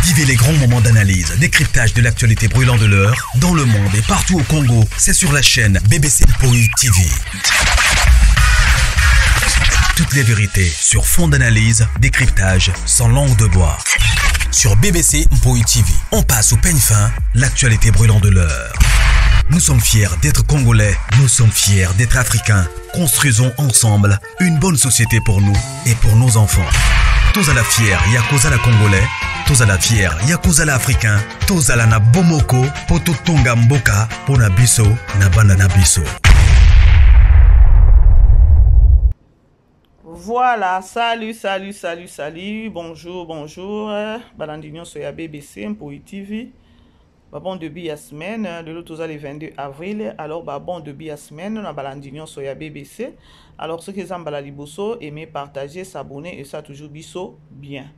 Vivez les grands moments d'analyse, décryptage de l'actualité brûlante de l'heure, dans le monde et partout au Congo. C'est sur la chaîne BBC Mpoi TV. Toutes les vérités sur fond d'analyse, décryptage, sans langue de bois. Sur BBC Mpoi TV, on passe au peigne fin l'actualité brûlante de l'heure. Nous sommes fiers d'être Congolais, nous sommes fiers d'être Africains. Construisons ensemble une bonne société pour nous et pour nos enfants. Tous à la fière, Yakuza la Congolais, tous à la fière, Yakuza la Africain, tous à la na Bomoko, Poto Tonga Mboka, Pona Biso, na Bana na Biso. Voilà, salut, salut, salut, salut, bonjour, bonjour. Balandi nyonso ya BBC Mpoi TV. Ba bon début ya semaine, lelo toza le 22 avril, alors ba bon début ya semaine na balandi nyonso ya BBC. Alors soki eza mbala liboso, aimer, partager, s'abonner et ça toujours biso bien.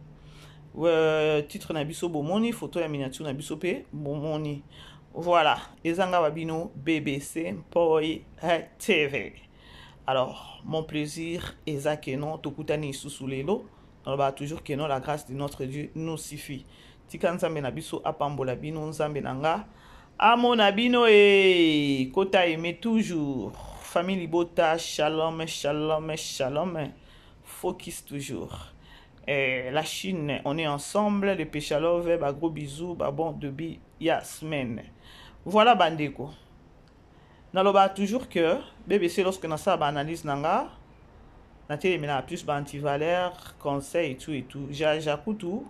Titre na biso bomoni, photo ya miniature na biso pe bomoni. Voilà, eza nga ba bino BBC Mpoi TV. Alors, mon plaisir eza que non tokutani lisusu lelo. Nalobaka toujours que non, la grâce de notre Dieu nous suffit. Tika Nzambe na biso apambola bino, Nzambe na nga amona bino e kota aime toujours. Famille Libota, shalom, shalom, shalom. Focus toujours. La Chine, on est ensemble. Le Péchalove, bah, gros bisous, bah, bon début ya semaine. Voilà bandeko. Naloba toujours que BBC, lorsque nasala ba analyse nanga, natelemela plus ba antivaleur, conseil et tout et tout. Jaja kutu.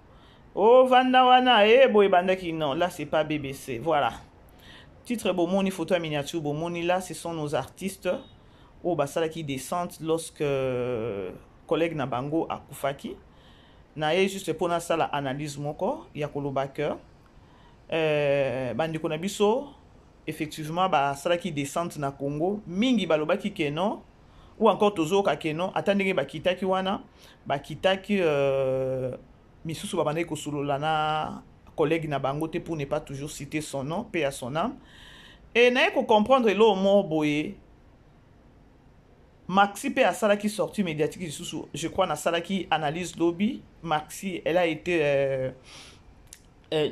Oh vanda wana eh boy bandaki non, là c'est pas BBC. Voilà. Titre bomoni, photo à miniature bomoni, là ce sont nos artistes oyo basalaki descente lorsque collègue na bango akufaki. Na ye juste pour nasala analyse moko ya koloba que bandeko na biso effectivement basalaki descente na Congo, mingi balobaki ke non, ou encore tozoyoka ke non, ata ndenge bakitaki wana, bakitaki misusu babandaki kosolola na collègue na bango te, pour ne pas toujours citer son nom, paix à son âme. Et naye ko comprendre eloko moko boye, Maxi pe asalaki sortie médiatique lisusu, je crois nasalaki analyse lobby. Maxi, elle a été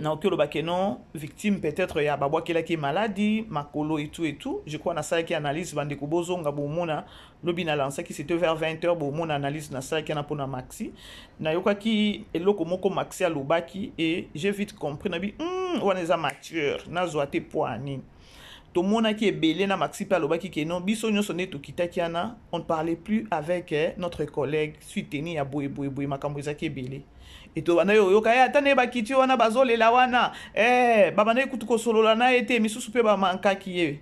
naoki olobaki non, victime peut-être ya babwakelaki maladie makolo et tout et tout. Je crois nasalaki analyse, bandeko bozonga bomona lobi na lansaki, c'était vers 20 heures, bomona analyse nasalaki na mpona Maxi. Nayokaki eloko moko Maxi alobaki et j'ai vite compris, nabi wana eza mature, nazwa te po nini. Tomonaki ebele na Maxi pe alobaki ke non, biso nyonso nde tokitaki wana, on ne parlait plus avec notre collègue suite ni ya boye boye boye, makambo ezalaki ebele. Et tobandaki koyoka ye ata nde bakiti wana bazolela wana, babandaki kutu kosolola na ye te, misusu mpe bamankaki ye.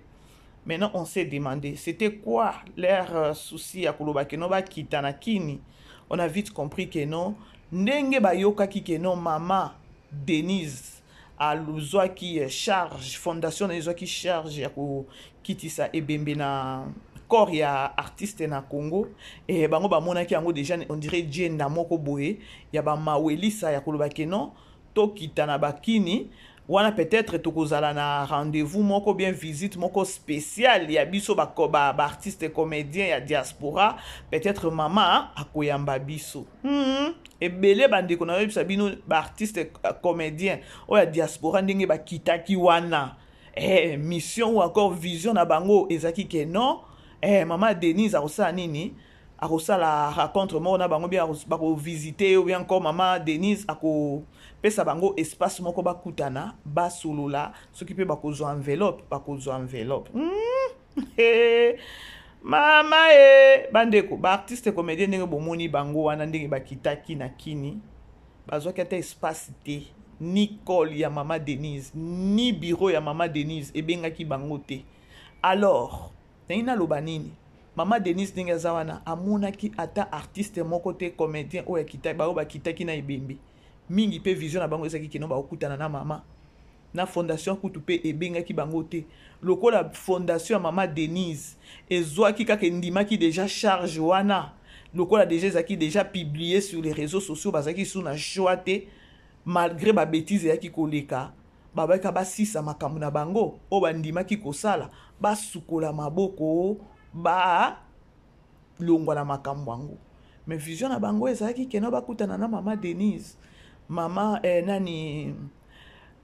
Maintenant on s'est demandé c'était quoi leur souci ya koloba ke non bakita na kini. On a vite compris que non, ndenge bayokaki ke non mama Denise aluzwaki charge, fondation na ezwaki charge ya kokitisa ebembe na corps ya artiste na Congo, et bango bamonaki yango déjà on dirait djenda moko boye ya ba mawelisa ya koloba ke non tokita na bakini wana, peut-être tokozala na rendez-vous moko bien visite moko spéciale ya biso ba artiste comédien ya diaspora, peut-être mama akoyamba biso. Ebele bandeko na yebisa bino ba artiste comédien oyo ya diaspora ndenge bakitaki wana, mission ou encore vision na bango ezalaki ke non, mama Denise akosala nini, akosala rencontre moko na bango, bien bakovisite, ou bien encore mama Denise akopesa bango espace moko bakutana basolola, soki mpe bakozwa enveloppe, bakozwa enveloppe. Mama e bandeko baartiste comédien ndenge bomoni bango wana ndenge bakitaki na kini, bazwaki ata espace te, ni call ya mama Denise ni bureau ya mama Denise ebengaki bango te. Alors ndenge naloba nini, mama Denise ndenge aza wana amonaki ata artiste moko te comédien oyo akitaki, baoyo bakitaki na ebembe mingi mpe vision na bango ezalaki keno bakokutana na mama na fondation kutu mpe ebengaki bango te. Lokola fondation ya mama Denise ezwaki kaka endimaki déjà charge wana, lokola déjà ezalaki déjà publié sur les réseaux sociaux, bazalaki su na choix te, malgré babêtise eyaki koleka, babaka basisa makambo na bango oyo bandimaki kosala, basukola maboko, balongwa na makambo yango. Mais vision na bango ezalaki keno bakutana na mama Denise. Mama eh, nani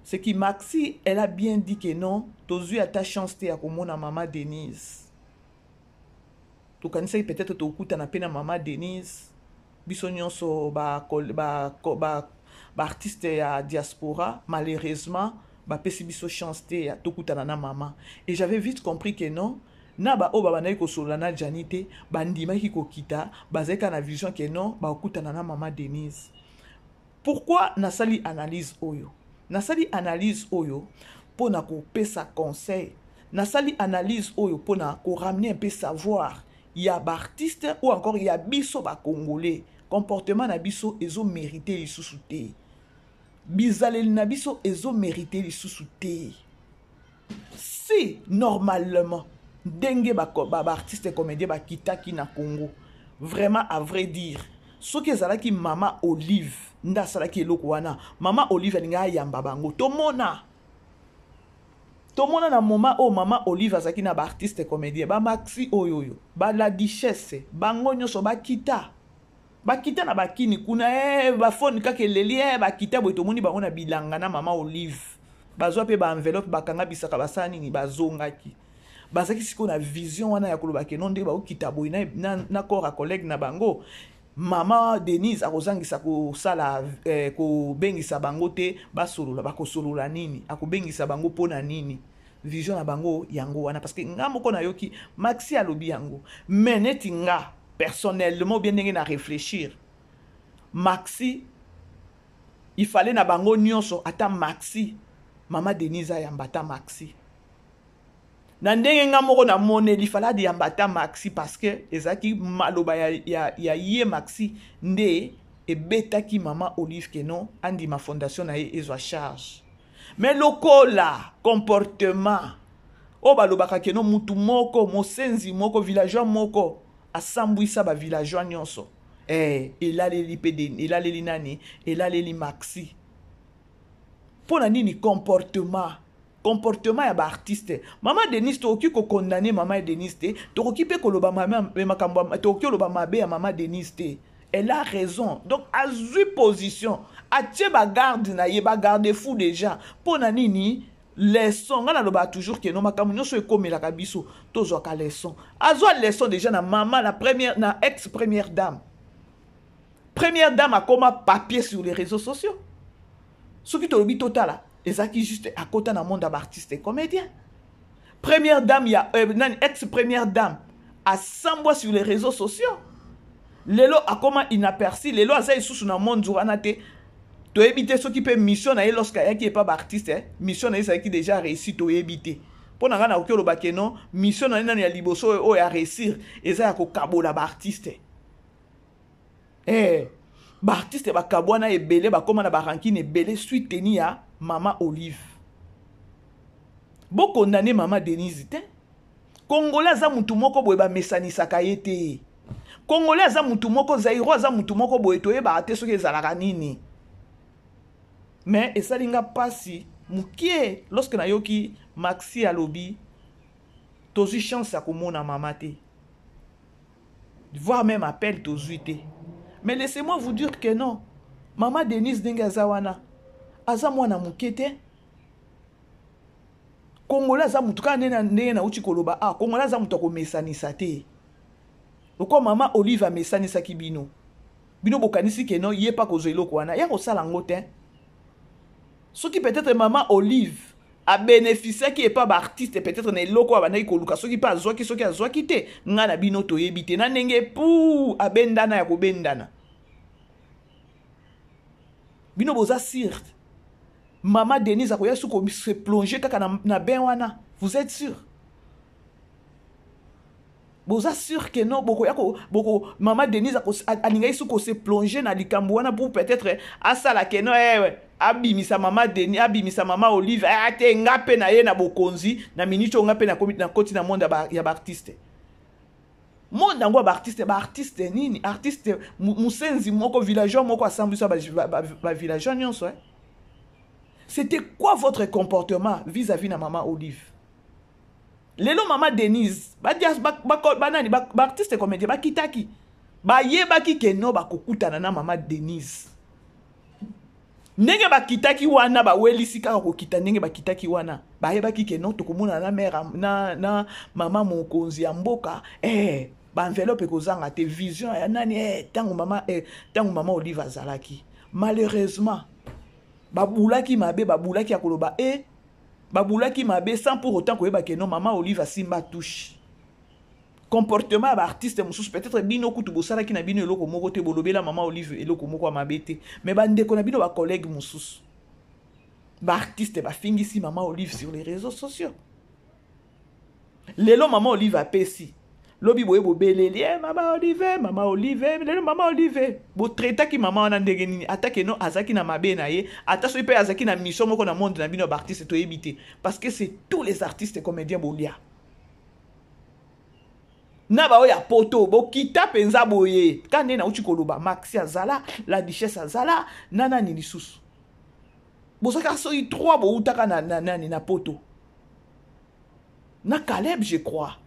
ce qui Maxi, elle a bien dit que non, tozui ata chance te ya komona mama Denise. Tokanisaki peut-être tokutana pe na mama Denise, biso nyonso ba ba ba ba artiste ya diaspora, malheureusement bapesi biso chance te ya tokutana na mama. Et j'avais vite compris que non, na ba oyo babandaki kosolola na Gianni te, bandimaki kokita, bazalaki kaka na vision que non, bakokutana na mama Denise. Pourquoi nasali analyse oyo? Nasali analyse oyo mpo na kopesa conseil. Nasali analyse oyo mpo na ko ramener un peu savoir ya ba artistes ou encore ya biso ba congolais. Comportement na biso ezo meriter lisusu te. Bizaleli na biso ezo meriter lisusu te. Si normalement ndenge ba, ba, ba artiste comédien bakitaki na Congo, vraiment à vrai dire, soki ezalaki mama Olive nde asalaki eloko wana, mama Olive alingi ayamba bango. Tomona tomona na moment oyo mama Olive azalaki na ba artiste comédien, ba Maxi oyo oyo, ba la duchesse, bango nyonso bakita. Bakita na bakini kuna, ba phone kaka eleli, bakita boye, tomoni bango na bilanga na mama Olive. Bazwa pe ba enveloppe, bakanga bisaka, basala nini, bazongaki. Bazalaki sikoyo na vision wana ya koloba ke non, ndenge bakokita boye na corps ya collègue na bango, mama Denise akozangisa kosala, kobengisa bango te, basolola, bakosolola nini, akobengisa bango mpo na nini. Vision na bango yango wana, parce que nga moko nayoki Maxi alobi yango, mais neti nga personnellement bien ndenge na réfléchir, Maxi il fallait na bango nyonso, ata Maxi, mama Denise ayamba ata Maxi. Na ndenge nga moko na moneli, il fallait ayamba ata Maxi, parce que ezalaki maloba ya ye Maxi nde ebetaki mama Olive Keno andima fondation na ye ezwa charge. Mais lokola comportement oyo balobaka keno mutu moko, mosenzi moko, villageois moko asambwisa ba villageois nyonso, elaleli pe de, elaleli nani, elaleli Maxi. Pona nini comportement, comportement ya ba artiste. Mama Denise, tokoki ko condamner mama Denise te, tokoki pe koloba mama, makambo, tokoki koloba mabe ya mama Denise te. Elle a raison. Donc azui position, atie ba garde na ye, ba garde fou déjà. Pona nini leçon, nga nalobaka toujours que non, makambo nyonso ekomelaka biso, tozwaka leçon. Azwa leçon déjà na mama, na première, na ex première dame. Première dame akoma papier sur les réseaux sociaux. Soki tolobi totala, ezalaki juste akota na monde ya ba artiste et comédien. Première dame ya nani, ex première dame asambwa sur les réseaux sociaux. Lelo akoma inaperçu, lelo aza lisusu na monde wana te. Toyebi te soki pe mission na ye lorsque ayaki epa ba artiste, mission na ye ezalaki déjà réussi, toyebi te. Mpo na nga nakoki koloba ke non, mission na ye nanu ya liboso oyo ya réussir eza ya kokabola ba artiste. Ba artiste bakabwana ebele, bakoma na ba rancune ebele suite teni ya mama Olive. Bo condamner mama Denise te. Congolais aza mutu moko boye bamesanisaka ye te. Congolais aza mutu moko, Zaïro aza mutu moko boye, toyebaka te soki ezalaka nini. Mais esali nga pasi mokie lorsque nayoki Maxi alobi tozwi chance ya komona mama te. Voire même appel tozwi te. Mais laissez-moi vous dire que non, mama Denise ndenge aza wana, aza mwana moke te. Congolais aza mutu kaka ndenge nauti koloba, Congolais aza mutu akomesanisa te. Lokola mama Olive amesanisaki bino, bino bokanisi ke non, ye pa kozwa eloko wana, ya kosala yango te. Soki peut-être mama Olive a bénéficiaki epa ba artiste peut-être na eloko abandaki koluka, soki pa azwaki, soki azwaki te, nga na bino toyebi te. Na ndenge pou abendana ya kobendana. Bino boza sûr. Mama Denise akoya su ko se plonger kaka na bain wana. Vous êtes sûr? Boza sûr que non, bokoya ko, boko, Mama Denise ako, alingaki su ko se plonger na likambo wana pour peut-être asala que non, ouais, abimisa Mama Denise, abimisa Mama Olive, te nga pe na ye na bokonzi, na minute oyo nga pe na komi, na koti na monde ya ba artiste. Monde yango ya ba artiste, ba artiste nini? Artiste musenzi moko, villageois moko asambwisa ba villageois nyonso, eh. C'était quoi votre comportement vis-à-vis na Mama Olive? Lelo Mama Denise, ba dias, ba, ba, ba, ba nani, ba, ba artiste comédien, ba kitaki. Ba yebaki ke no ba kokutana na Mama Denise. Ndenge bakitaki wana, bawelisi kaka kokita. Ndenge bakitaki wana, bayebaki ke non, tokomona na mare na mama mokonzi ya mboka, baenveloppe ekozanga te. Vision ya nani? Ntango mama Olive azalaki, malheureusement babulaki mabe, babulaki ya koloba babulaki mabe sans pour autant koyeba ke non, mama Olive asimba touche. Comportement ya baartiste mosusu, peut-être bino kutu bosalaki na bino eloko moko te, bolobela mama Olive eloko moko ya mabe te, mais bandeko na bino, bacollègue mosusu baartiste, bafingisi mama Olive sur les réseaux sociaux. Lelo mama Olive apesi, lobi boye bobeleli mama Olive, mama Olive. Lelo mama Olive, botraitaki mama wana ndenge nini? Ata ke non, azalaki na mabe na ye, ata soki mpe azalaki na mission moko na monde na bino ya baartiste, toyebi te, parce que c'est tous les artistes comédiens bolia na baoyo ya poto. Bokita mpenza boye ka nde nauti koloba, Maxi azala, La Duchesse azala, na nani lisusu, bozalaka soki 3, boutaka na nani na poto, na Caleb, je crois.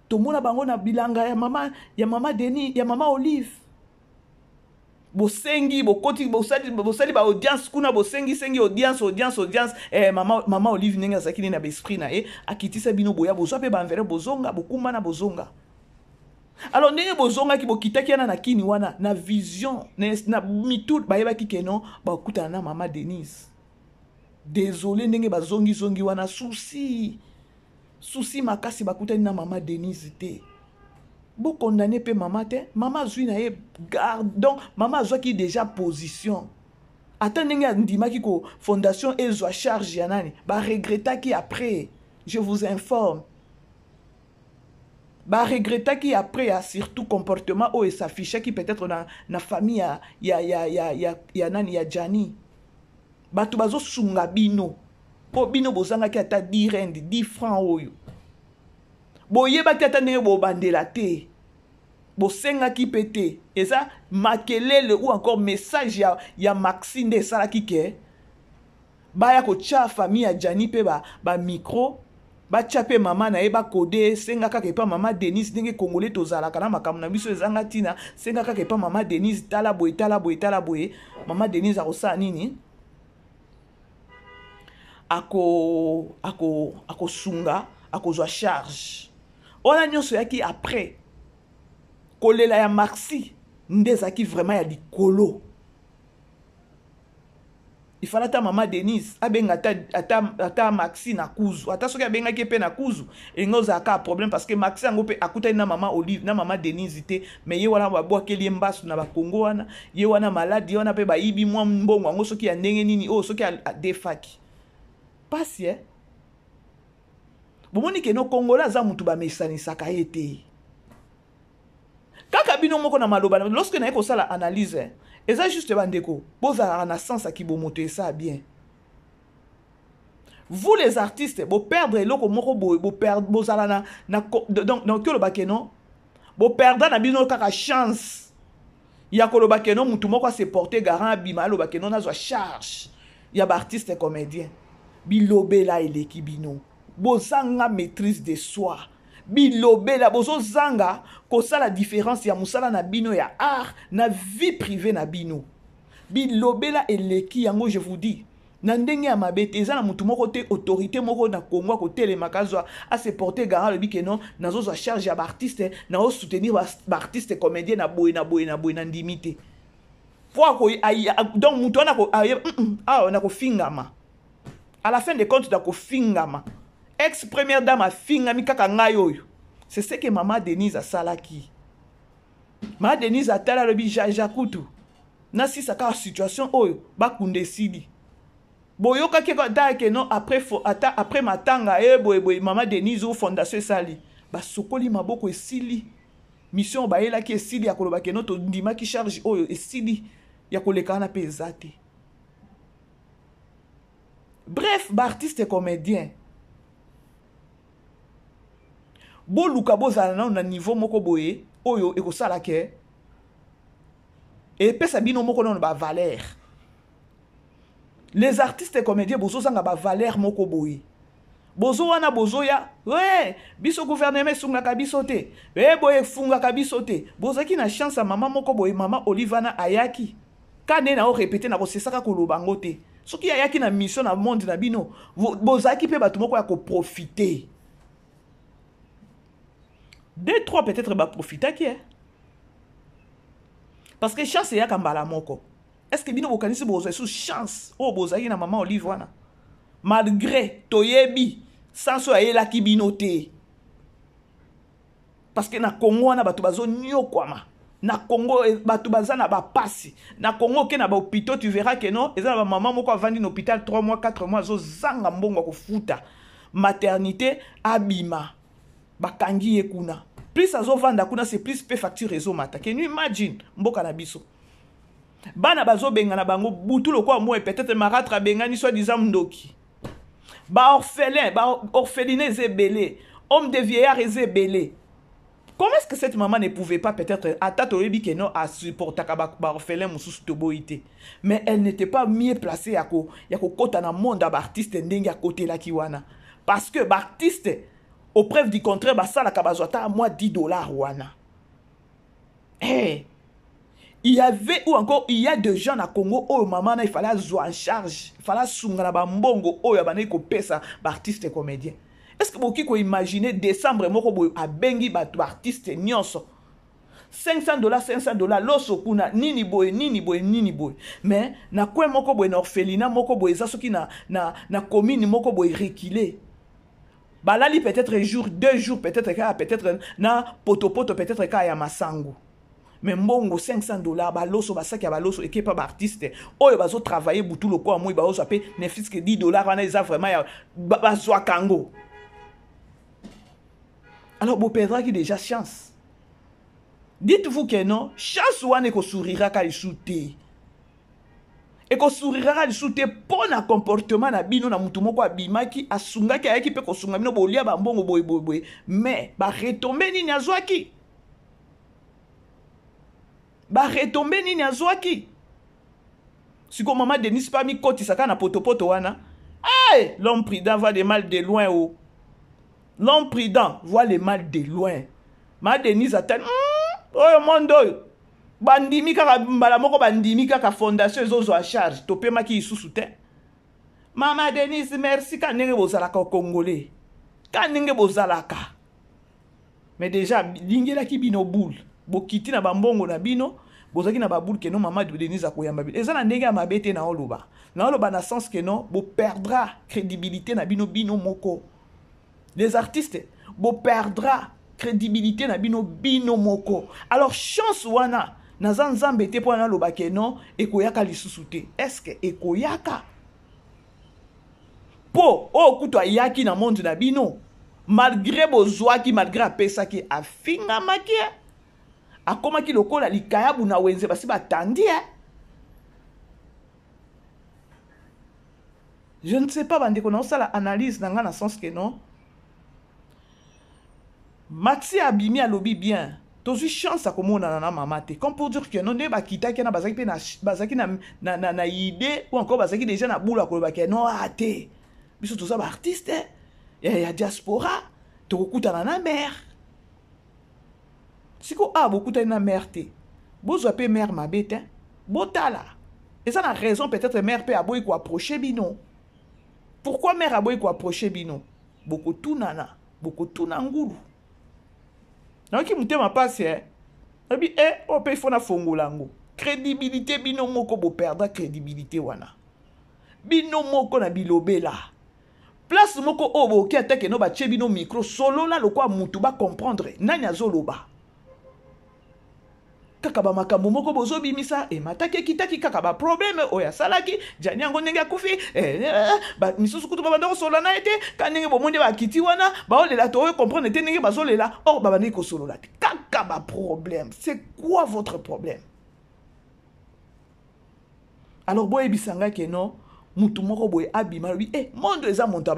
Tomona bango na bilanga ya mama Denis, ya mama Olive. Bosengi, bokoti, bosali baaudience kuna, bosengisengi audience, audience, audience. Mama Olive, ndenge azalaki nini na baesprit na ye, akitisa bino, boya, bozwa mpe baenveloppe, bozonga, bokumbana, bozonga. Alors ndenge bozongaki, bokitaki wana na kini wana na vision na mitu, bayebaki ke non, bakutana na mama Denise. Désolé, ndenge bazongizongi wana, souci, souci makasi, bakutani na mama Denise te. Bokondane mpe mama te. Mama azwi na ye garde, donc mama azwaki déjà position. Ata ndenge andimaki ko fondation ezwa charge ya nani, baregretaki après, je vous informe, baregretaki après ya surtout comportement oyo esaffichaki peut-être na famille ya nani, ya Jani. Bato bazosunga bino mpo bino bozangaki ata 10 rand, 10 franc oyo boyebaki ata ndenge bobandela te, bosengaki mpe te. Eza makelele ou encore message ya Maxi nde esalaki ke baya kotia famille ya Jani mpe bamicro ba batya mpe mama na ye, bakode senga kaka epa mama Denise. Ndenge Congolais tozalaka na makambo na biso ezanga ntina, senga kaka epa mama Denise, tala boye, tala boye, tala boye. Mama Denise akosala nini? Akosunga, akozwa charge wana nyonso. Eyaki après kolela ya Maxi nde ezalaki vraiment ya likolo. Ifala ata mama Denise abenga ata Maxi na kuzu. Ata soki abengaki ye mpe na kuzu, elingi ozala kaka problème, parce que Maxi yango mpe akutani na mama Olive, na mama Denise te. Mais ye wana babwakeli ye mbasu na bakongo wana, ye wana maladi ye wana mpe bayibi mwa mbongo yango soki ya ndenge nini oyo, soki adefaki pasi. Bomoni ke non, Congolais aza mutu bamesanisaka ye te. Kaka bino moko na maloba, lorsque naye kosala analyse, eza juste. Bandeko, bozalaka na sens ya kibomoto, esa bien. Vous les artistes, boperdre eloko moko boye, bozala na donc nakoki oloba ke non, boperdre na bino kaka chance ya koloba ke non, mutu moko ase porte garant, abima, aloba ke non, nazwa charge ya baartiste comédien. Bilobela eleki bino, bozanga maîtrise de soi, bilobela, bozozanga kosala différence ya mosala na bino ya art na vie privée na bino. Bilobela eleki yango, je vous dis, na ndenge ya mabe te. Eza na motu moko te, autorité moko na Congo akotelemaka, azwa, ase porte garant, alobi ke non, nazozwa charge ya baartiste, nazosoutenir baartiste comédien na boye, na boye, na boye. Na ndimi te po donc motu wana awa nakofingama, à la fin de compte nakofingama. Ex première dame afingami kaka ngai oyo. C'est ce que mama Denise asalaki. Mama Denise atali, alobi jaja kutu nasisa kaka situation oyo, bakunda, esili. Boyokaki ata ke non, après, ata après matanga e boye boye, mama Denise o fondation esali, basokoli maboko, esili. Mission bayelaki esili, ya koloba ke non, tondimaki charge oyo, esili. Ya koleka wana mpe eza te. Bref, baartiste comédien, boluka bozala nano na niveau moko boye oyo ekosala ke epesa bino moko nano bavaleur. Les artistes comédiens, bozozanga bavaleur moko boye. Bozo wana, bozoya we biso, gouvernement esungaka biso te, e boye efungaka biso te. Bozalaki na chance ya mama moko boye, mama Olive wana ayaki. Ka nde nao répéter, nakosesaka koloba yango te. Soki ayaki na mission na monde na bino, bozalaki mpe bato moko ya koprofite. Deux, trois peut-être baprofitaki, eh? Parce que chance eyaka mbala moko. Est ce que bino bokanisi bozwa lisusu chance oyo bozalaki na Mama Olive wana? Malgré toyebi sans oyo ayelaki bino te, parce que na Congo wana bato bazoniokwama. Na Congo bato baza na bapasi. Na Congo, oke na bahôpitaux, tu verras que non, eza na bamama moko avandi na hôpital 3 mois, 4 mois, azozanga mbongo ya kofuta maternité, abima, bakangi ye kuna. Plus azovanda kuna, c'est plus mpe facture ezomata. Can you imagine? Mboka na biso, bana bazobengana bango butu lokola moi. Peut-être marâtre abengani soi-disant ndoki. Baorphelin, baorphelinat eza ebele, home de vieillard eza ebele. Comment est-ce que cette maman ne pouvait pas peut-être, ata toyebi ke non, asupportaka baorphelin mosusu, toboyi te, mais elle n'était pas mieux placée ya kokɔta na monde ya baartiste ndenge akotelaki wana? Parce que baartiste, au preuve du contraire, basalaka, bazwa ata mwa 10 $ wana. Hey. Il y avait ou encore il y a des gens na Congo oyo mama na il fallait azwa en charge, il fallait asunga na bambongo oyo abandaki kopesa baartiste comédien. Est ce que bokoki koimagine décembre moko boye abengi bato, baartiste nyonso, 500 $, 500 $, loso kuna, nini boye, nini boye, nini boye, mais na coin moko boye, na orphelinat moko boye, eza soki na commune moko boye reculé, balali peut-être jour, 2 jours, peut-être kaka, peut-être na potopoto, peut-être kaka ya masango, mais mbongo 500 $, baloso, basaki ya baloso ekepa baartiste oyo bazotravaille butu lokola moi, bazozwa mpe ne fût-ce que 10 $ wana, eza vraiment ya bazwaka yango. Alors boperdraki déjà chance. Dites-vous que non, chance wana ekosouriraka lisusu te, ekosouriraka lisusu te mpo na comportement na bino. Na mutu moko abimaki, asungaki, ayaki mpe kosunga bino, bolia bambongo boye boye boye, mais baretombées nini azwaki? Baretombées nini azwaki? Sikoyo Mama Denis mpe amikotisa kaka na potopoto wana. Hey, l'homme prudent voit le mal de loin. O l'homme prudent voit le mal de loin. Ma Denise atali oyo monde oyo, bandimi kaka mbala moko, bandimi kaka fondation ezozwa charge, topemaki lisusu te. Mama Denise, merci. Ka ndenge bozalaka, Congolais, ka ndenge bozalaka. Mais déjà lingelaki bino boule, bokiti na bambongo na bino, bozalaki na baboule ke non, Mama Denise akoyamba bino. Eza na ndenge ya mabe te, naoloba naoloba na sens ke non, boperdra crédibilité na bino, bino moko les artistes, boperdra crédibilité na bino, bino moko. Alors chance wana, naza Nzambe te mpo naloba ke non, ekoyaka lisusu te. Est ce que ekoyaka? Mpo oyo kutu ayaki na monde na bino, malgré bozwaki, malgré apesaki, afingamaki, akomaki lokola likayabu na wenze, basi batandi. E je ne sais pas, bandeko, naosala analyse na ngai na sens ke non, Maxi abimi, alobi bien, tozwi chance ya komonana na mama te, comme pour dire que non, nde bakitaki wana, bazalaki mpe bazalaki na idée ou encore bazalaki déjà na bula koloba ke non, a te, biso toza baartiste ya diaspora, tokokutana na mare. Siko awa bokutani na mare te, bozwa mpe mare mabe te. Botala, eza na raison. Peut-être mare mpe aboyi koapproche bino. Pourquoi mare aboyi koapproche bino? Bokotunana, bokotuna ngulu. Nayoki motema mpasi. E nayebi e oyo mpe ifo nafongola yango. Crédibilité, bino moko boperdra crédibilité wana, bino moko na bilobela. Place moko oyo bokoki ata keno batie bino micro, solola lokola mutu, bacomprendre nani azoloba. Kaka bamakambo moko bozobimisa, emataki, ekitaki, kaka baproblème oyo asalaki jani yango, ndenge akufi eh, eh, misusu kutu babanda kosolola na ye te. Ka ndenge bomoni bakiti wana, baolela, toyo comprendre te ndenge bazolela, or babandaki kosolola te. Kaka baproblème, c'est quoi votre problème? Alors boyebisa ngai ke non, mutu moko boye abima, alobi e monde eza monde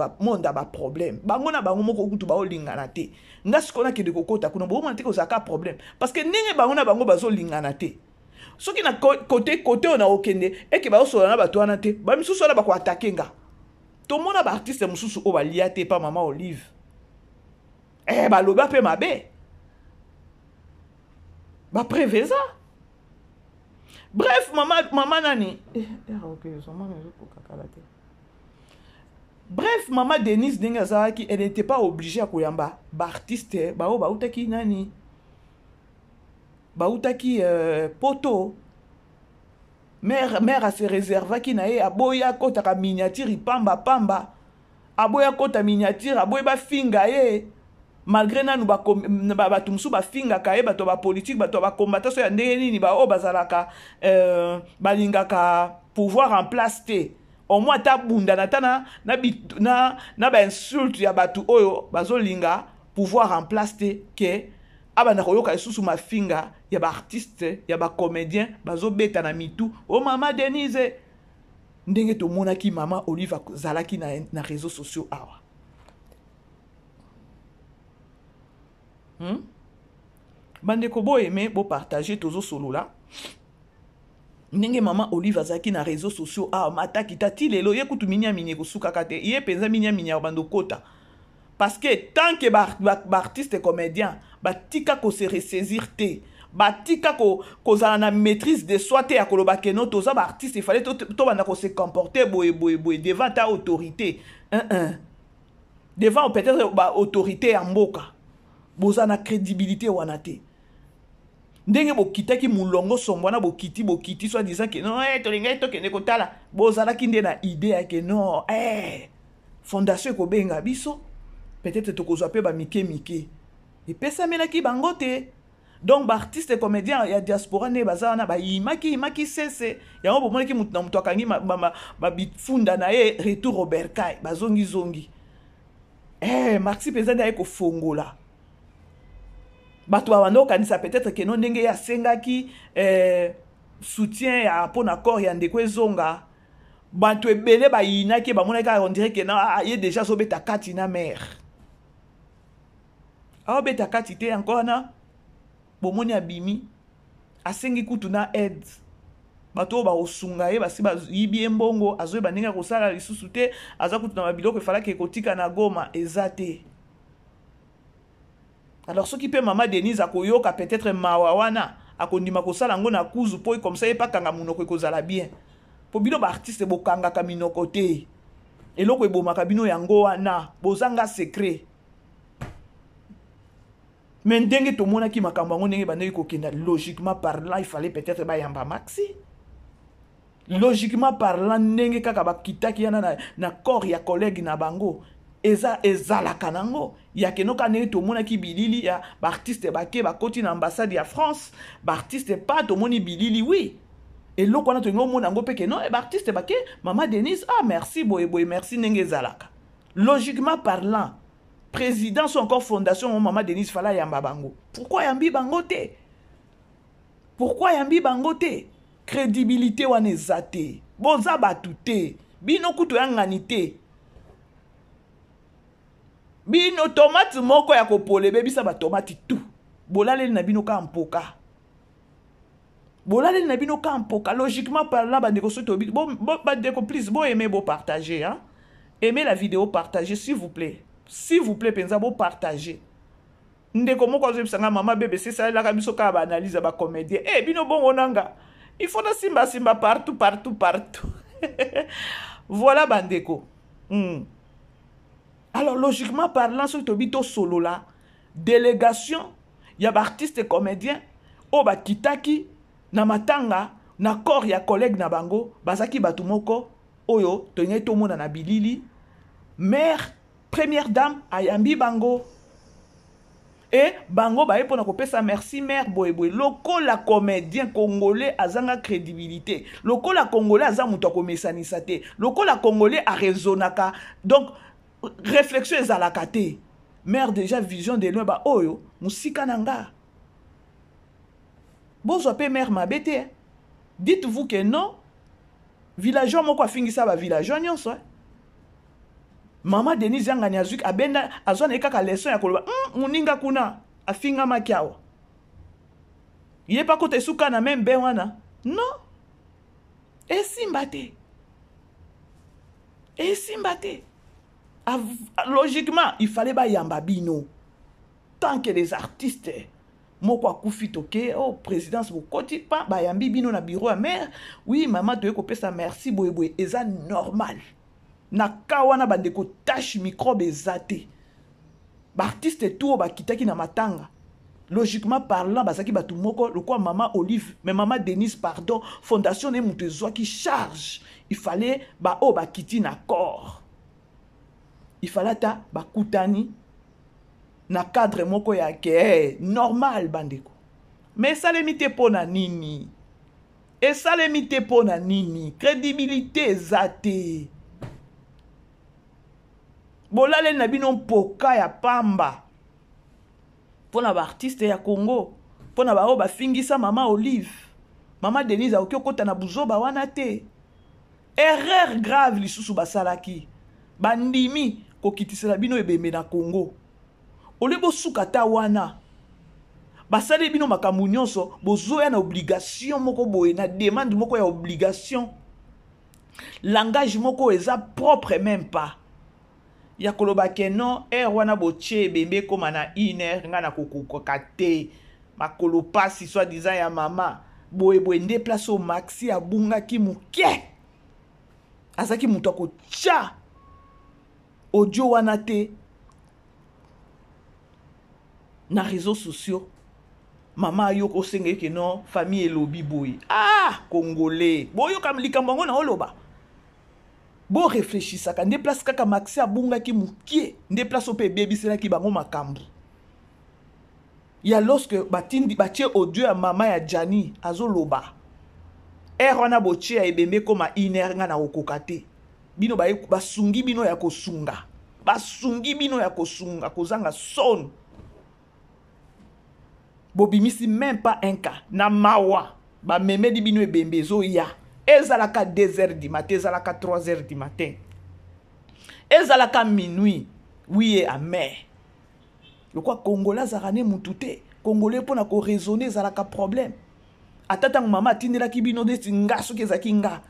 ya baproblème. Bango na bango moko kutu baolingana te. Nga sikoyo nakende kokota kuna, bomona te kozalaka problème, parce que ndenge bango na bango bazolingana te, soki na kote kote oyo nakokende eke bazosolola na bato wana te, bamisusu wana bakoatake nga. Tomona baartiste mosusu oyo balia te epa Mama Olive, baloba mpe mabe, bapreuve eza. Bref, mama, mama nani eh, eh, ok, kala te. Bref, mama Denise, ndenge azalaki, elle n'était pas obligée ya koyamba baartiste baoyo bautaki nani, bautaki poto. Mare ase réservaki na ye, aboyi akɔtaka miniature pamba pamba, aboyi akɔta miniature, aboyi bafinga ye, malgré nanu bato mosusu bafingaka ye, bato ya bapolitique, bato ya bakombata so ya ndenge nini, baoyo bazalaka balingaka pouvoir en place te. Au moins ata bundana ata na bainsulte ya bato oyo bazolinga pouvoir en place te, ke abanda koyoka lisusu mafinga ya baartiste, ya bacomédien bazobeta na mitu o mama Denise, ndenge tomonaki mama Olive azalaki na réseaux sociaux awa. Bandeko, boaimer, bopartager, tozosolola ndenge mama Olive azalaki na réseaux sociaux awa. Mataki ta ti lelo, ye kutu miniamini ekosukaka te. Ye mpenza miniamini ya bando kota, parce que tant que baartiste ba comédien batika kose ressaisir te, batika kozala na maîtrise de soi te, ya koloba ke no, toza baartiste, efale tobanda kose comporter boye boye boye devant ta autorité, 1 1 devant peut-être baautorité ya mboka. Boza na crédibilité wana te. Ndenge bokitaki molongo sombo wana, bokiti, bokiti, soi disant ke non, tolingaki tokende kotala, bozalaki nde na idée ya ke non, fondation ekobenga biso, peut-être tokozwa mpe bamike mike epesamelaki bango te. Donc baartiste comédien ya diaspora nde baza wana, bayimaki yimaki sese yango. Bomonaki motu na moto akangi babifunda na ye, retour au bercail, bazongizongi. Maxi mpenza nde aye kofongola bato, babanda kokanisa peut-être ke no, ndenge ye asengaki soutien ya mpo na corps ya ndeko ezonga, bato ebele bayinaki, bamonaki kaka on dirait ke na ye déjà azobeta kati na mare, aobeta kati te. Yango wana bomoni abimi, asengi kutu na aide, bato oyo bakosunga ye. Basi bayibi ye mbongo, azoyeba ndenge akosala lisusu te. Aza kutu na babiloko efalaki ekotika na Goma, eza te. Alors soki mpe mama Denise akoyoka peut-être mawa wana, akondima kosala yango na kuzu, mpo comme ça ye mpe akanga monoko, ekozala bien. Mpo bino baartiste bokangaka minoko te, eloko ebomaka bino yango wana, bozanga secret. Mais ndenge tomonaki makambo yango, ndenge bandeki kokenda, logiquement parlant, il fallait peut-être bayamba Maxi. Logiquement parlant, ndenge kaka bakitaki yana na corps ya collègue na bango, eza ezalaka nango ya kenoka. Ndenge tomonaki bilili ya baartiste bake, bakoti na ambassade ya France, baartiste pa tomoni bilili, oui, eloko wana tolingi omona yango mpe ke non, baartiste bake, mama Denise, ah merci, boye boye, merci, ndenge ezalaka. Logiquement parlant, président so encore fondation mo mama Denise fala ayamba bango. Pourquoi ayambi bango te? Pourquoi ayambi bango te? Crédibilité wana eza te. Boza bato te, bino kutu oyangani te. Bino tomate moko ya kopola ebebisa batomate tu. Bolaleli na bino kaka mpoka, bolaleli na bino kaka mpoka. Logiquement parlant, bandeko, soki toyebi, bandeko, please, boaimer, bopartager, hein? Aimez la vidéo, partagez, s'il vous plaît, s'il vous plaît mpenza, bopartager. Ndeko moko azoyebisa nga: "Mama BBC, esalelaka biso kaka baanalyse ya bacomédien." Bino bongo nanga, il faut nasimbasimba partout, partout, partout. Voilà, bandeko. Alors logiquement parlant, soki tobi tosolola, délégation ya baartiste comédien oyo bakitaki na matanga na corps ya collègue na bango, bazalaki bato moko oyo tolingai tomona na bilili, mare première dame ayambi bango e bango baye mpona kopesa merci mare boyeboye. Lokola comédien congolais azanga crédibilité, lokola congolais aza moto akomesanisa te, lokola congolais araisonnaka, donc réflexion ezalaka te, mare déjà vision de loin, baoyo mosika na nga. Bozwa mpe mare mabe te. Dites-vous que non, villageois moko afingisa bavillageois nyonso, eh? Mama Denise Yangani azwi, abenda, azwa na ye kaka leçon ya koloba moninga kuna afingamaki awa, ye mpe akota esuka na meme be wana. Non, esimba te, esimba te. Logiquement, il fallait bayamba bino tant que les artistes. Moko akufi, toke oh, présidence, bokoti pa bayambi bino na bureau ya maire. Oui mama, toye kopesa merci boyeboye, eza normal. Na ka wana, bandeko, tache microbe eza te. Baartiste tout oyo bakitaki na matanga, logiquement parlant, bazalaki bato moko lokola mama Olive, mais mama Denise, pardon, fondation na ye moto ezwaki charge. Il fallait baoyo bakiti na corps, il fallait ata bakutani na cadre moko ya ke normal, bandeko. Mais esalemi te. Mpo na nini esalemi te? Mpo na nini? Crédibilité eza te. Bolaleli na bino mpoka ya pamba mpo na baartiste ya Congo, mpo na baoyo bafingisa mama Olive. Mama Denise akoki okɔta na buzoba wana te. Erreur grave lisusu basalaki, bandimi kokitisela bino ebembe na Congo. Olie bosuka ata wana, basali bino makambo nyonso, bozoya na obligation moko boye, na demande moko ya obligation, langage moko eza propre même pas ya koloba ke non, heure wana botie ebembe ekóma na une heure, ngai nakokoka te, makolo pasi, soi disant ya mama boyeboye. Nde place oyo Maxi abungaki moke. Azalaki moto akotya audio wana te na réseaux sociaux. Mama ayoka, osenga eke non, famille elobi boye. Ah, Congolais, boyoka likambo yango na oloba, boreflechisaka. Nde place kaka Maxi abungaki mokie, nde place oyo mpe ebebiselaki bango makambo ya lorsque batindi, batie audio ya mama ya Jani azoloba: heure wana botie ya ebembe ekóma une heure, ngai nakokoka te. Bino basungi bino ya kosunga, basungi bino ya kosunga, kozanga soni, bobimisi même pas un cas na mawa. Bamemeli bino ebembe, ezoya, ezalaka 2 heures du matin, ezalaka 3 heures du matin, ezalaka minuit. Oui, amer lokwa Congolais azalaka ne mutu te. Congolais, mpona koraisonner ezalaka problème. Ata ntango mama atindelaki bino, neti nga, soki ezalaki nga,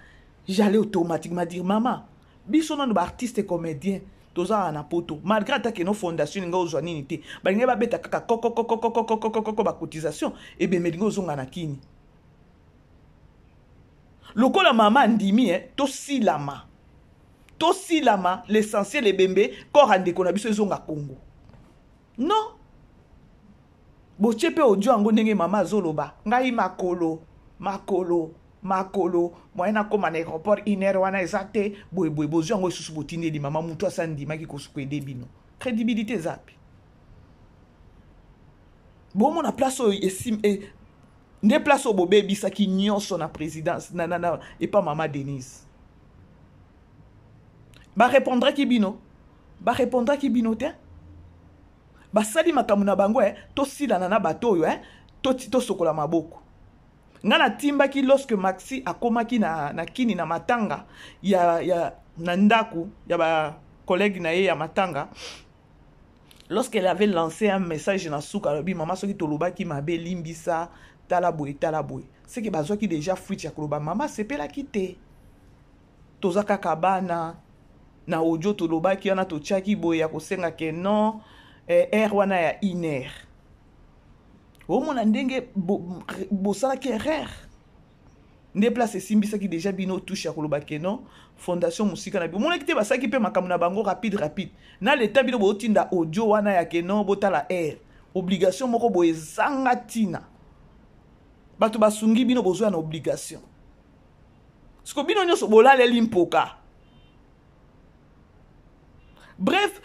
j'allais automatiquement dire: mama, biso nano baartiste comédien tozala na poto, malgré ata keno fondation elingi ozwa nini te, balingi babeta kaka kokokokokokokokoko bacotisation, ebembe elingi ozonga na kini. Lokola mama andimi, tosilama, tosilama, l'essentiel ebembe, corps ya ndeko na biso ezonga Congo. Non, botie mpe audio yango ndenge mama azoloba: ngai makolo, makolo, makolo, moyen nakóma na aéroport une heure wana eza te. Boyeboye, bozwi yango lisusu, botindeli mama. Motu asa ndimaki koaider bino, crédibilité eza mpe bomona place oyo nde place oyo bobebisaki nyonso na présidence na epa mama Denise. Barepondraki bino, barepondraki bino te. Basali makambo na bango, tosilana na bato oyo, tosokola maboko. Nga natimbaki lorsque Maxi akomaki na kini na matanga ya na ndako ya bacollègue na ye ya matanga, lorsqu'elle avait lancé un message na suka, alobi: mama, soki tolobaki mabe, limbisa, tala boye, tala boye. Seke bazwaki déjà fuite ya koloba mama asepelaki te, toza kaka bana. Na audio tolobaki wana, totiaki boye ya kosenga ke non, heure wana ya une heure. Omona ndenge bosalaki erreur, nde place esimbisaki déjà bino touche ya koloba ke non, fondation mosika na bino. Omonaki te, basalaki mpe makambo na bango rapide rapide na leta. Bino botinda audio wana ya ke non, botala heure, obligation moko boye ezanga ntina. Bato basungi bino, bozwa na obligation. Siko bino nyonso bolaleli mpoka. Bref,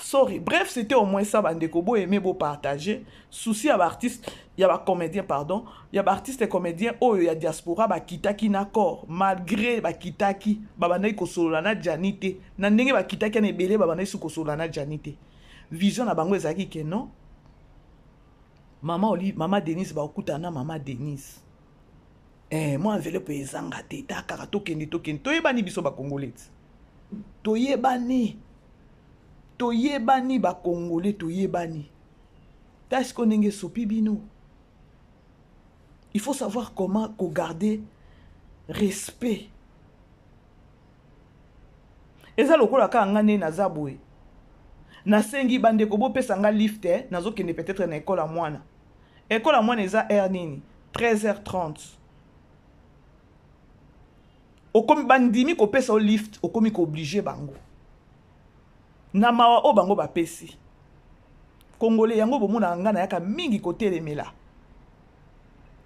sorry, bref, c'était au moins ça, bandeko. Boaimer, bopartager. Souci ya baartiste, ya bacomédien, pardon, ya baartiste comédien oyo ya diaspora bakitaki na corps, malgré bakitaki, babandaki kosolola na Jani te. Na ndenge bakitaki na ebele, babandaki su kosolola na Jani te. Vision na bango ezalaki ke non, mama Olive, mama Denise, bakokutana na mama Denise, mwa enveloppe ezanga te. Ta kaka tokende, tokende, toyebani biso bakongole ti, toyebani, toyebani bakongole, toyebani. Ta siko ndenge esopi bino. Il faut savoir comment kogarder respect. Eza lokola kaka nga nde naza boye, nasengi bandeko bopesa nga lift, nazokende peut-être na ekole ya mwana. Ekole ya mwana eza heure nini? 13h30. Okomi bandimi kopesa yo lift, okomi ko-oblige bango. Na mawa oyo bango bapesi. Congolais yango bomonaka nga nayaka mingi kotelemela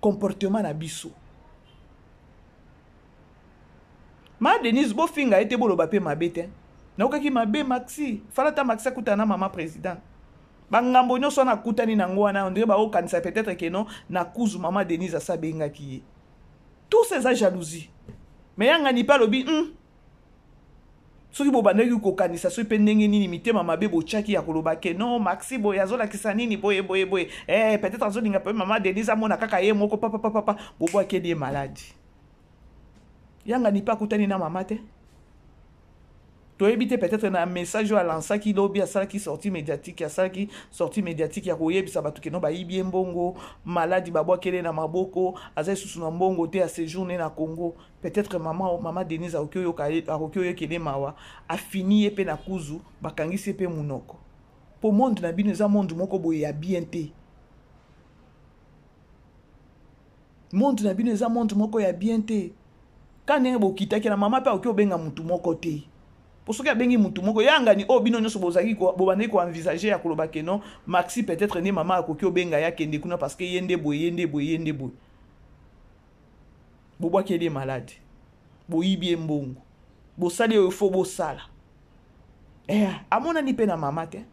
comportement na biso. Ma Denise bofinga ye te boloba pe mabe te. Naokaki mabe Maxi, falata Maxi akutana na mama president. Bangambo nyonso wana akutani na yango wana, on dirait baokanisa peut-être que non na kuzu mama Denise asa abengaki ye. Tout ça eza jalousie. Mais yanga ni pa lobi soki bobandaki kokanisa soki mpe ndenge nini mitema mabe botyaki ya koloba ke non Maxi boye azolakisa nini boye boye boye peut-être azolinga mpe mama Denise amona kaka ye moko papa papa papa bobwakeli ye maladi. Yanga ni pa akutani na mama te. Toyebi te peut-être na message oyo alansaki lobi, asalaki sortie médiatique, asalaki sortie médiatique ya koyebisa bato keno bayibi ye mbongo, maladi babwakele na maboko, aza lisusu na mbongo te ya séjourne na Congo. Peut-être mama Denise akoki oyoka ye, akoki oyokele mawa, afini ye pe na kuzu, bakangisi ye pe munoko. Po monde na bino eza monde moko boye ya bien te. Monde na bino eza monde moko ya bien te. Ka ndenge bokitaki na mama pe akoki obenga mutu moko te. Po soki abengi mutu moko yangani oyo bino nyonso bozalaki ko, bobandaki ko envisager ya koloba ke non Maxi peut-être nde mama akoki obenga ye akende kuna parce que ye nde boye, ye nde boye, ye nde boye. Bobwakeli ye malade. Boyibi ye mbongo. Bosali oyo faut bosala. Amonani pe na mama te.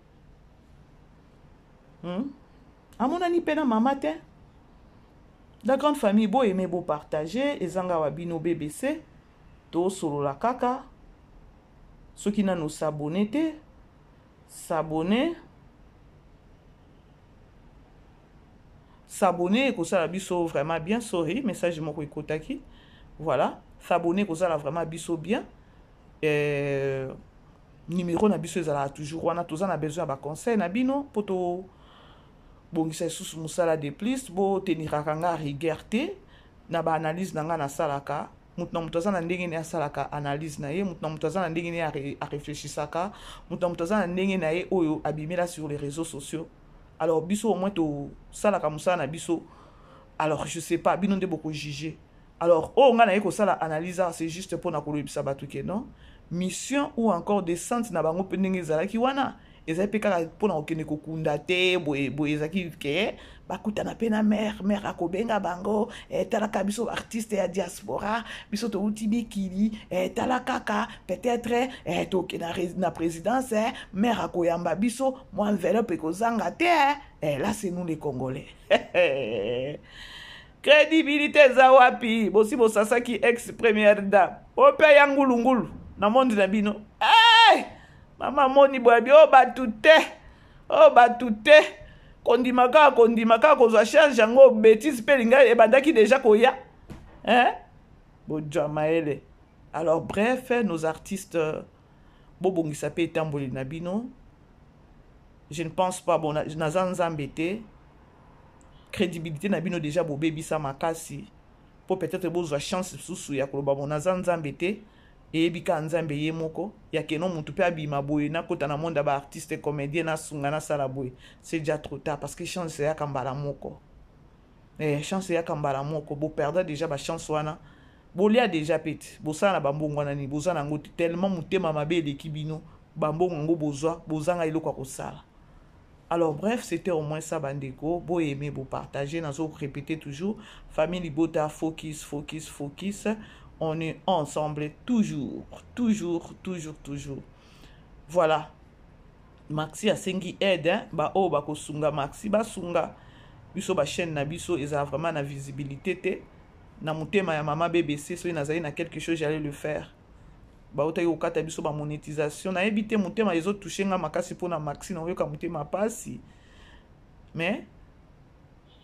Amonani pe na mama te. La grande famille, bo aimer, bo partager, ezanga wa bino BBC, to solola kaka. Soki nanu s'abonner te, s'abonner. S'abonner ekosala biso vraiment bien, sorry, message moko ekotaki. Voilà, s'abonner ekosala vraiment biso bien. Numéro na biso ezalaka toujours wana, toza na besoin ya ba conseil na bino po to bongisa lisusu mosala de plus, bo teniraka nga rigueur te na ba analyse na nga nasalaka. Moto na moto aza na ndenge na ye asalaka analyse na ye, moto na moto aza na ndenge na ye arefléchissaka, moto na moto aza na ndenge na ye oyo abimela sur les réseaux sociaux. Alors biso au moins tosalaka mosala na biso. Alors je sais pas, bino nde boko juger. Alors oyo nga naye kosala analyse awa, c'est juste mpona kolobisa bato ke non, mission ou encore descente na bango mpe ndenge ezalaki wana, ezali mpe kaka mpona kokende kokunda te, boye boye ezalaki ke bakutana mpe na mère, mère akobenga bango, talaka biso artiste ya diaspora, biso touti mikili, tala kaka peut-être, tokende na présidence, mère akoyamba biso, mwa enveloppe ekozanga te, là c'est nous les Congolais. Crédibilité eza wapi? Bosi bosasaki ex première dame. Ope ya ngulungulu na monde na bino. Hey! Mama moni boyabi, oh batu te. Oh batu te. Kondima kaka, kondima kaka kozwa charge yango bêtise pe linga ebandaki déjà koya. Hein? Bojwa maele. Alors bref, nos artistes bobongisa pe etamboli na bino. Je ne pense pas, bon, naza nzambe te. Crédibilité na bino déjà bobebisa makasi. Po peut-être bozwa chance susu ya koloba bon naza nzambe te. Eyebi ka nzambe ye moko ya keno mutu pe abima boye na kota na monde ya ba artiste comédien na sunga na sala boye. C'est déjà trop tard parce que chance ya kambala moko. Chance ya kambala moko, bo perdre déjà ba chance wana. Bolia déjà peti, bosala na bambongo wana ni boza nango te tellement mutema mabe eleki bino, bambongo ngo bozwa, bozanga eloko ya kosala. Alors bref, c'était au moins ça bandeko, bo aimer, bo partager, nazo répéter toujours, famille Libota, focus, focus, focus, on est ensemble toujours, toujours, toujours, toujours. Voilà. Maxi asengi aide, hein? Ba oyo ba kosunga Maxi, ba sunga biso ba chaîne na biso eza vraiment na visibilité te. Na mutema ya mama BBC, soki nazali na quelque chose, j'allais le faire. Ba otaki kokata biso ba monétisation, nayebi te mutema ezo toucher nga makasi pona Maxi, na oyoka mutema pasi. Mais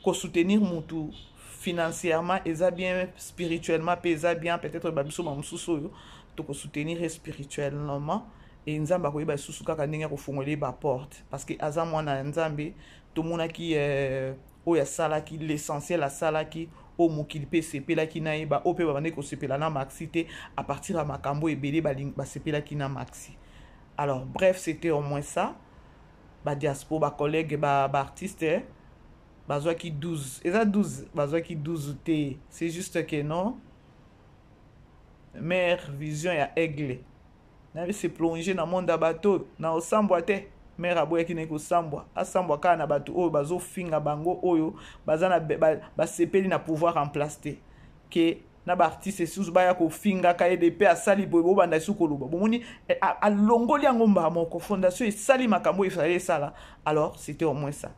ko soutenir mutu financièrement eza bien, spirituellement pe eza bien, peut-être ba biso ba mususu oyo toko soutenir spirituellement et Nzambe akoyeba lisusu kaka ndenge ya kofongola ba porte parce que aza mwana ya Nzambe. Tomonaki oyo asalaki l'essentiel, asalaki oyo mokili pe esepelaki na ye, ba oyo pe babandaki kosepela na Maxi te à partir ya makambo ebele basepelaki na Maxi. Alors bref, c'était au moins ça. Ba diaspora, ba collègues, ba artistes, hein. Bazwaki 12, eza 12, bazwaki 12 te. C'est juste que non. Mère vision ya aigle. Nabi se plonger na monde ya bato na osambwa te. Mère aboyaki naye kosambwa, asambwa kaka na bato oyo bazofinga bango, oyo baza na basepeli na pouvoir en place te, ke na baartiste esusu baya kofingaka ye depe asali boye, bobanda esu koloba. Bomoni, eh, alongoli yango mbala moko, fondation esali makambo oyo efali esala. Alors c'était au moins ça.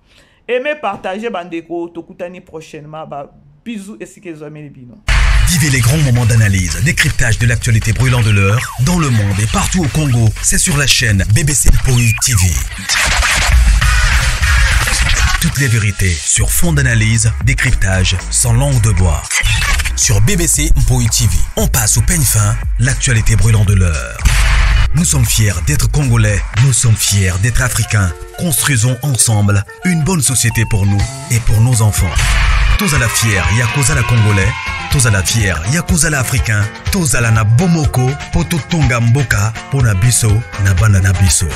Aimez, partagez, bandeko, tokutani prochainement. Ba bisous esika ezwameli bino. Vivez les grands moments d'analyse, décryptage de l'actualité brûlante de l'heure, dans le monde et partout au Congo. C'est sur la chaîne BBC Mpoi TV. Toutes les vérités sur fond d'analyse, décryptage, sans langue de bois. Sur BBC Mpoi TV, on passe au peigne fin l'actualité brûlante de l'heure. Nous sommes fiers d'être Congolais, nous sommes fiers d'être Africains. Construisons ensemble une bonne société pour nous et pour nos enfants. Tozala fier ya kozala Congolais, tozala fier ya kozala Africain, tozala na bomoko po totonga mboka pona biso na bana na biso.